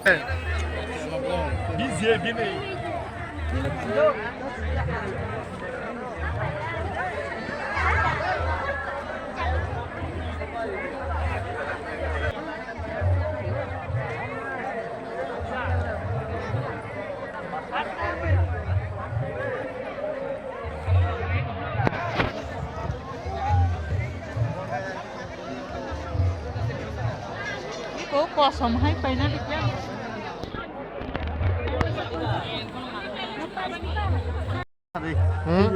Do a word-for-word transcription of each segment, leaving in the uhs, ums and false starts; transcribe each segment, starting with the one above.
Iko kosom hai paina dikya. Hmm?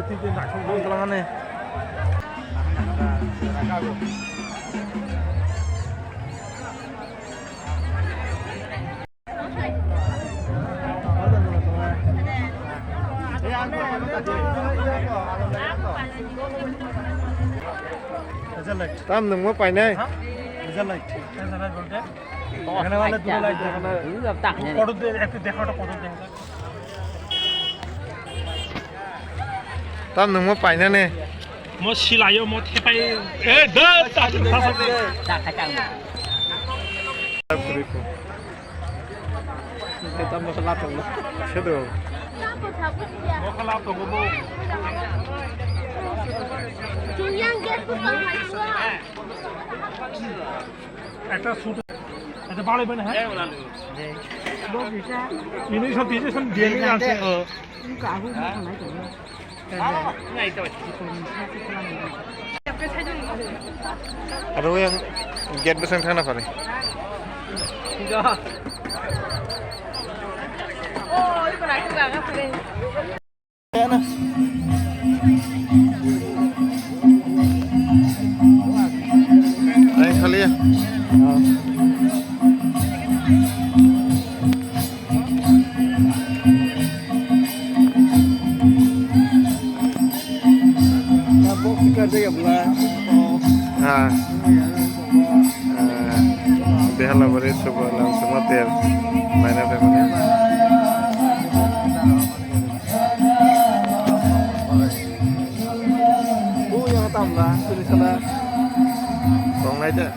Tam nungmo painai. এখানে মানে দুটো লাইট দেখানো। কত দে-, একটু দেখাও, ওটা কত দেখানো। Tam nungmo painani. Mo silayo, mo thepai. Eh, da, da, da, da. Tam mo khala tongo. Sedo. Mo khala tongo bo. Ekta shoot. Ekta bale bane hai. Ini sab, ini sab dia ni ase. Aro yang gate bwsang thangna phari. Ang khali ya. Ah. Ah. Behala bari suba lang sumater. Maina family. Bo yang tam la, sini sana. Tongnai de.